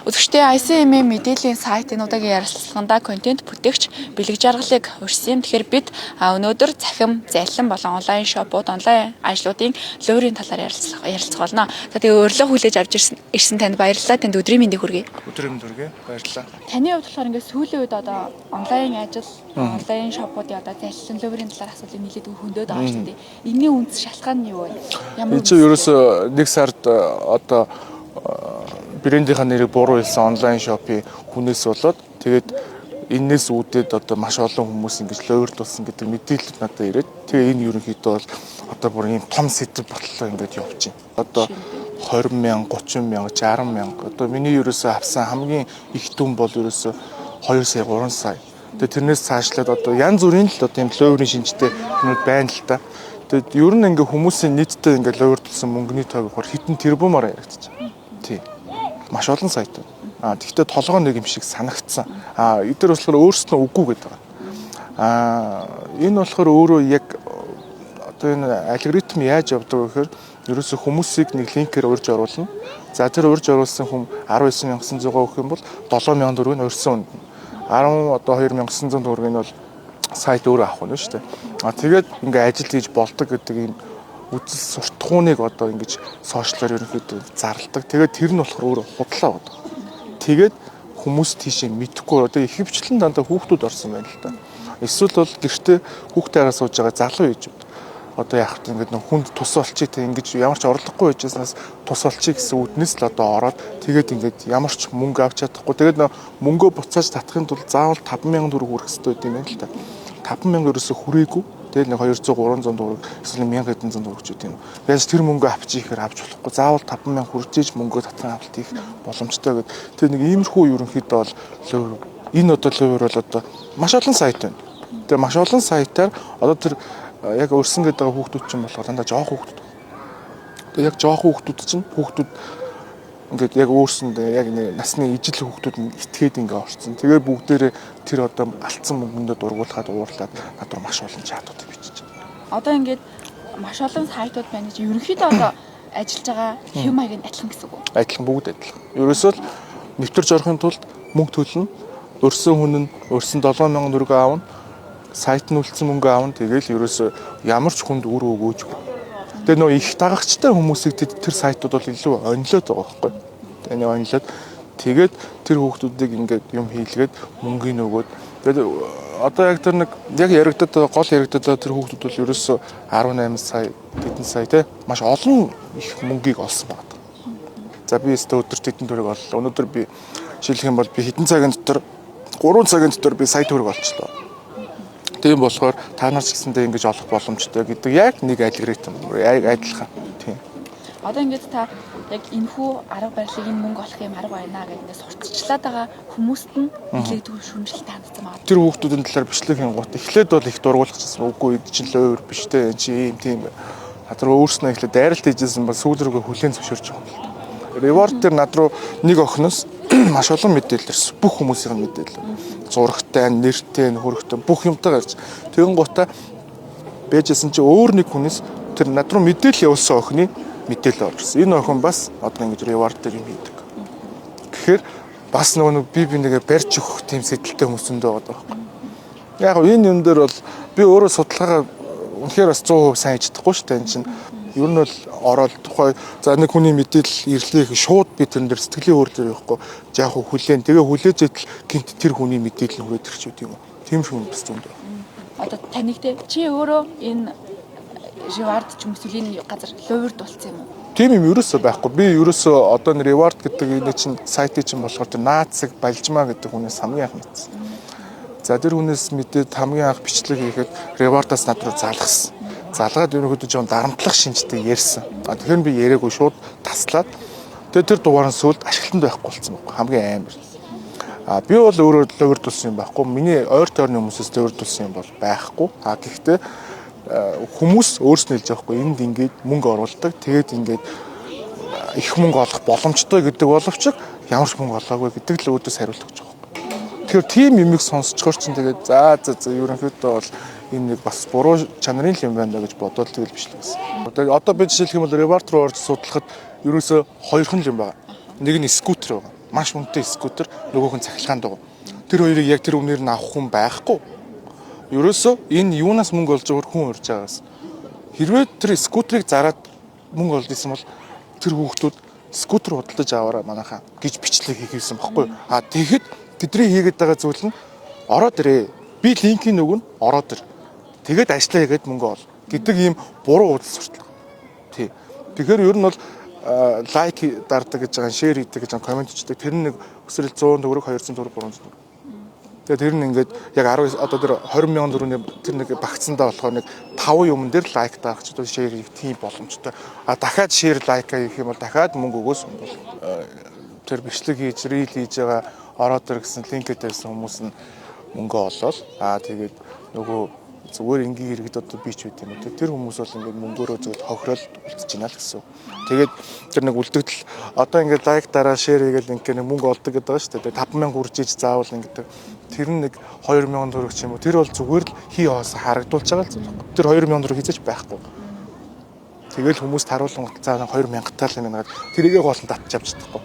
Үзэгчдээ, ICM мэдээллийн сайт энэ удаагийн ярилцлаганда контент бүтээгч Бэлэг Жаргалыг урьсан юм. Тэгэхээр бид өнөөдөр цахим, залин болон онлайн shop ууд, онлайн ажлуудын луурийн талаар ярилцах болно. За, тэгээ урилга хүлээж авч ирсэн танд баярлалаа. Танд өдрийн мэндийг хүргэе. Өдрийн мэнд хүргэе. Баярлалаа. Таны хувьд болохоор ингээд сүүлийн үед одоо онлайн ажил, онлайн shop уудын одоо залин, луурийн талаар асуудлыг нэлээд хөндөд байгаа шүү дээ. Энэний үндэс шалтгаан нь юу вэ? Ямар Энэ чинь ерөөсөө нэг сард одоо брендийнхаа нэрийг буруу хэлсэн онлайн shop ын хүнээс болоод, тэгээд энээс үүдээд одоо маш олон хүмүүс ингэж луурдулсан гэдэг мэдээлэл надад ирээд, тэгээ энэ ерөнхийдөө бол одоо бүр ийм том сэдэв ботлоо ингэж явж байна. Одоо 20 мянга, 30 мянга, 60 мянга. Одоо миний ерөөсөө авсан хамгийн их дүн бол ерөөсөө 2 сая, 3 сая. Тэгээ тэрнээс цаашлаад одоо янз бүрийн л одоо юм луурын шинжтэй юмуд байна л та. Тэгээд ер нь ингээ хүмүүсийн нийтдээ ингээ луурдулсан мөнгөний тоог болохоор хэдэн тэрбумаар яригдчих. Тий. Маш олон сайтууд. Тэгвэл толгой нэг юм шиг санагдсан. Эдгээр болохоор өөрсдөө үгүй гэдэг байгаа. Энэ болохоор өөрөө яг одоо энэ алгоритм яаж явдаг вэ гэхээр ерөөсө хүмүүсийг нэг линкээр урьж оруулна. За, тэр урьж оруулсан хүн 19,900 өгөх юм бол 7,000 төгрөг нь урьсан үнд. 10 одоо 2,900 төгрөг нь бол сайт өөрөө авах нь шүү дээ. Тэгээд ингээ ажил хийж болдог гэдэг ийм үзэл суртахууныг одоо ингэж social оор ерөнхийдөө зарладаг. Тэгээд тэр нь болохоор өөрөө худлаа байдаг. Тэгээд хүмүүс тийшээ мэдэхгүй, одоо ихэвчлэн дандаа хүүхдүүд орсон байна л да. Эсвэл бол гэртээ хүүхдээ сууж байгаа залуу ээжүүд одоо яах вэ, ингээд нэг хүнд тус болчих те, ингэж ямар ч орлогогүй байжсанаас тус болчих гэсэн үүднээс л одоо ороод, тэгээд ингээд ямар ч мөнгө авч чадахгүй, тэгээд нөө мөнгөө буцааж татахын тулд заавал 5000 төгрөг хүрэх хэрэгтэй байт юм байна л та. 5000 ерөөсө хүрээгүй. Тэгээд нэг 200, 300 төгрөг, эсвэл 1000 хэдэн зуун төгрөг ч гэдэг юм. Яаж тэр мөнгөө авчих ихээр авч болохгүй. Заавал 5000 хүрчээж мөнгөө татан авалт хийх боломжтой гэдэг. Тэр нэг иймэрхүү ерөнхийдөө бол энэ одоо луувер бол одоо маш олон сайт байна. Тэгээ маш олон сайтаар одоо тэр яг өрсөн гэдэг байгаа хүүхдүүд чинь болохоор дандаа жоох хүүхдүүд. Тэгээ яг жоох хүүхдүүд чинь, хүүхдүүд ингээд яг өөрсөндөө яг нэг насны ижил хүүхдүүд нь итгээд ингээ орцсон. Тэгээ бүгдээрээ тэр одоо алдсан мөнгөндөө дургуулгаад уурлаад над руу маш олон чатууд бичиж байна. Одоо ингээд маш олон сайтууд байна гэж, ерөнхийдөө одоо ажиллаж байгаа хэв маяг нь адилхан гэсэн үг үү? Адилхан, бүгд адилхан. Ерөөсөө л нэвтэрч орохын тулд мөнгө төлнө. Өрсөн хүн нь өрсөн 7000 төгрөг аавна. Сайт нь үлдсэн мөнгө аавна. Тэгээл ерөөсөө ямар ч хүнд үр өгөөжгүй. Тэгээ нөө их дагагчтай хүмүүсийг тэр сайтууд бол илүү онилоод байгаа байхгүй. Тэгээ нэг онилоод, тэгээд тэр хүүхдүүдийг ингээд юм хийлгээд мөнгөний нөгөөд, тэгээд одоо яг тэр нэг яг яригдаад байгаа, гол яригдаад байгаа тэр хүүхдүүд бол ерөөсөө 18 сая, хэдэн сая те, маш олон их мөнгийг олсон байна. За, би өстө өдөрт хэдэн төгрөг оллоо. Өнөөдөр би жишээлэх юм бол би хэдэн цагийн дотор, 3 цагийн дотор би сая төгрөг олчлоо. Тийм болохоор та нар ч гэсэндээ ингэж олох боломжтой гэдэг яг нэг алгоритм, яг адилхан. Тийм. Одоо ингээд та яг энэхүү арга барилыг, энэ мөнгө олох юм арга байна гэдэг ингээд сурталчлаад байгаа хүмүүст нь нэлээд шүүмжлэлтэй хандсан байгаа. Тэр хүүхдүүдийн талаар бичлэг хийнгуут эхлээд бол их дургуулчихсан. Үгүй, энэ чинь луувер биш те, энэ чи ийм тийм. Над руу өөрснөө эхлээд дайралт хийжсэн ба сүүл рүүгээ хүлээн зөвшөөрч байгаа юм л та. Reward дээр над руу нэг охиноос маш олон мэдээлэл ирсэн. Бүх хүмүүсийн мэдээлэл. Зурагтай, нэртэй, хөрөгтэй, бүх юмтай гарч. Тэгэн гутаа бэжсэн чи өөр нэг хүнээс тэр над руу мэдээлэл явуулсан охины мэдээлэл орж ирсэн. Энэ охин бас одоо ингэж reward дээр юм хийдэг. Тэгэхээр бас нөгөө нэг би бинийгээ барьж өгөх тийм сэтэлтэй хүмүүс өндөө байгаа байхгүй. Яг энэ юм дээр бол би өөрөө судалгаагаа үнэхээр бас 100% сайн хийж чадахгүй шүү дээ. Энэ чинь ер нь бол ороод тухай за нэг хүний мэдээлэл ирлээ гэх, шууд би тэрэн дээр сэтгэлийн хөдлөл явахгүй яг хүлээн, тэгээ хүлээж идэл гинт тэр хүний мэдээлэл нь хүрээд ирч үү юм уу. Тийм шиг юм бас зөндөө. Одоо таныг те, чи өөрөө энэ reward ч юм эсвэл энэ газар луурд болсон юм уу? Тийм юм ерөөсөө байхгүй. Би ерөөсөө одоо нэг reward гэдэг энэ чинь сайтын чинь болохоор тэр нацэг балжмаа гэдэг хүнээс хамгийн анх мэдсэн. За, тэр хүнээс мэдээд хамгийн анх бичлэг хийхэд reward-аас над руу залгасан. Залгаад ерөнхийдөө жоон дарамтлах шинжтэй ярьсан. Тэгэхээр би яриаггүй, шууд таслаад, тэгээ тэр дугаар нь сүүлд ашиглалтанд байхгүй болсон байхгүй, хамгийн амар. Би бол өөрөө луурдулсан юм байхгүй. Миний ойр тойрны хүмүүсээс луурдулсан юм бол байхгүй. Гэхдээ хүмүүс өөрснөө хэлж байгаа хгүй, энд ингээд мөнгө оруулдаг. Тэгээд ингээд их мөнгө олох боломжтой гэдэг боловч ямар ч мөнгө олоогүй гэдэг л өөдөөс хариулт өгч байгаа байхгүй. Тэгэхээр тийм юмыг сонсчхоор чинь тэгээд за за за, ерөнхийдөө бол энэ нэг бас буруу чанарын л юм байна да гэж бодоод тэгэл бичлэг гэсэн. Одоо би жишээлх юм бол reward руу орж судлахад ерөөсөө хоёрхан л юм байна. Нэг нь скутер байгаа. Маш үнэтэй скутер, нөгөөх нь цахилгаан дугуй. Тэр хоёрыг яг тэр үнээр нь авах хүн байхгүй. Ерөөсөө энэ юунаас мөнгө олж байгааг хүн урьж байгаас. Хэрвээ тэр скутерыг зараад мөнгө олж исэн бол тэр хүүхдүүд скутер худалдаж аваарай манайхаа гэж бичлэг хийх юмсан баггүй. А тэгэхэд тэдний хийгээд байгаа зүйл нь ороод ирээ. Би линкийг өгнө, ороод ир. Тэгээд ажиллаа хийгээд мөнгө ол гэдэг ийм буруу үзэл суртал. Тий. Тэгэхээр ер нь бол лайк дардаг гэж байгаа, share хийдэг гэж байгаа, comment хийдэг. Тэр нь нэг өсрөл 100 төгрөг, 200 төгрөг, 300 төгрөг. Тэгээд тэр нь ингээд яг 10 одоо тэр 20 мянган төгрөгийн тэр нэг багцсандаа болохоор нэг 5 юмн дээр лайк дарах ч одоо share хийх тийм боломжтой. А дахиад share лайк хийх юм бол дахиад мөнгө өгөөс юм бол тэр бичлэг хийж, reel хийж байгаа, ороод ир гэсэн линкээ тавьсан хүмүүс нь мөнгө олоод, аа тэгээд нөгөө зүгээр энгийн иргэд одоо би ч байт юм уу, тэр хүмүүс бол ингээд мөнгөөрөө зөв хохирол үлдчихэж байна л гэсэн. Тэгээд тэр нэг үлдэгдэл одоо ингээд лайк дараа share хийгээл ингээд нэг мөнгө олдог гэдэг байгаа шүү дээ. 5000 үржиж заавал ингээд тэр нь нэг 2000 төгрөг ч юм уу, тэр бол зүгээр л хий хоос харагдуулж байгаа л зүйл байхгүй. Тэр 2000 төгрөг хизээч байхгүй. Тэгэл хүмүүс таруулан за 2000 тал юм байна гэдэг тэрийгээ гол нь татчих авч чадахгүй.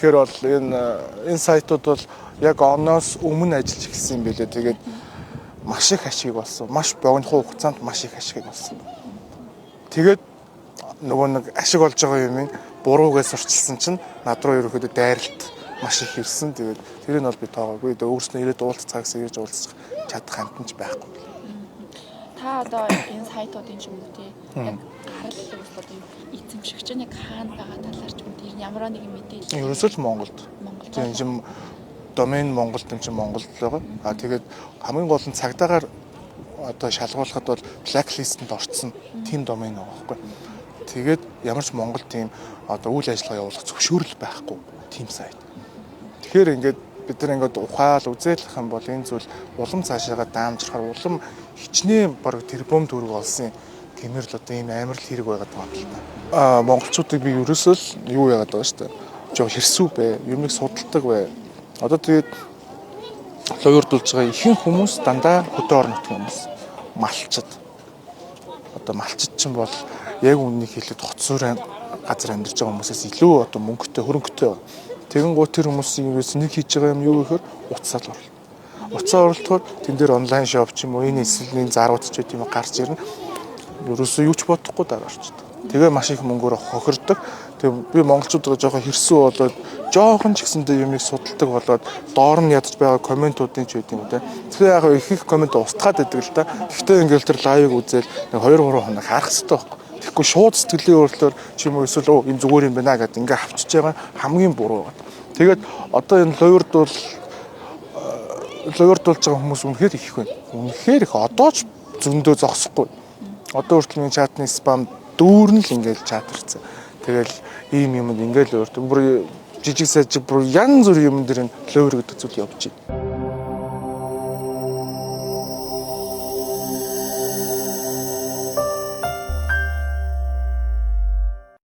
Тэгэхээр бол энэ сайтууд бол яг оноос өмнө ажиллаж эхэлсэн юм билээ. Тэгээд маш их ашиг болсон. Маш богино хугацаанд маш их ашиг болсон. Тэгээд нөгөө нэг ашиг олж байгаа юм буруугаа сурчилсан чинь над руу ерөөхдөө дайралт маш их ирсэн. Тэгээд тэрийг нь бол би тоогоогүй. Тэгээд өөрснөө ирээд уулзцаа гэсэн ирж уулзах чадах амтан ч байхгүй. Та одоо энэ сайтуудын ч юм уу тий яг гарал үүсэл одоо эзэмшигч нь яг хаана байгаа талаар ч юм уу ямар нэгэн мэдээлэл. Ерөөсөө л Монголд. Монголд. Тийм юм домен Монголд юм чинь Монголд л байгаа. А тэгээд хамгийн гол нь цагдаагаар одоо шалгуулахад бол blacklist-д орцсон тийм домен байгаа байхгүй. Тэгээд ямар ч Монгол тийм одоо үйл ажиллагаа явуулах зөвшөөрөл байхгүй тийм сайт. Тэгэхээр ингээд бид нар ингээд ухаал үзээлэх юм бол энэ зүйл улам цаашаага даамжрахаар улам хичнээн бараг тэрбум төгрөг олсон гэмээр л одоо ийм амар л хэрэг байгаад байгаа юм л та. А монголчуудыг би ерөөсөө л юу яагаад байгаа шүү дээ. Жоо хэрсүү бэ, юмыг судалдаг бай. Одоо тэгээд луйвардуулж байгаа ихэнх хүмүүс дандаа хөдөө орон нутгийн хүмүүс. Малчид. Одоо малчид чинь бол яг үннийг хэлэхэд хот суурь газар амьдарч байгаа хүмүүсээс илүү одоо мөнгөтэй, хөрөнгөтэй. Тэгэн гоо тэр хүмүүсийн юус нэг хийж байгаа юм юу гэхээр утсаа л оруулна. Утсаа оруулахаар тэн дээр онлайн шоп ч юм уу энэ эсэлний зарууд ч гэдэг юм гарч ирнэ. Ерөөсөө юу ч бодохгүй дараа орчдөг. Тэгээ маш их мөнгөөр хохирдог. Тэгээ би монголчуудаа жоохон хэрсүү болоод жоохон ч гэсэндээ юмыг судалдаг болоод доор нь ядаж байгаа комментуудын ч байд юм те. Тэгэхээр яг их их коммент устгаад байдаг л та. Гэхдээ ингээл тэр live ыг үзэл нэг 2 3 хоног харах хэрэгтэй байхгүй. Тэгэхгүй шууд сэтгэлийн өөрлөлөөр ч юм уу эсвэл энэ зүгээр юм байна гэдээ ингээ авчиж байгаа хамгийн буруу байна. Тэгээд одоо энэ луйвардуулж байгаа хүмүүс үнэхээр их байна. Үнэхээр их одоо ч зөндөө зогсохгүй. Одоо хүртэл миний чатны spam дүүрэн л ингээл чат ирсэн. Тэгэл ийм юмд ингээл өөртөө бүр жижиг сажиг бүр янз бүрийн юм дээр энэ луйвар гэдэг зүйл явж байна.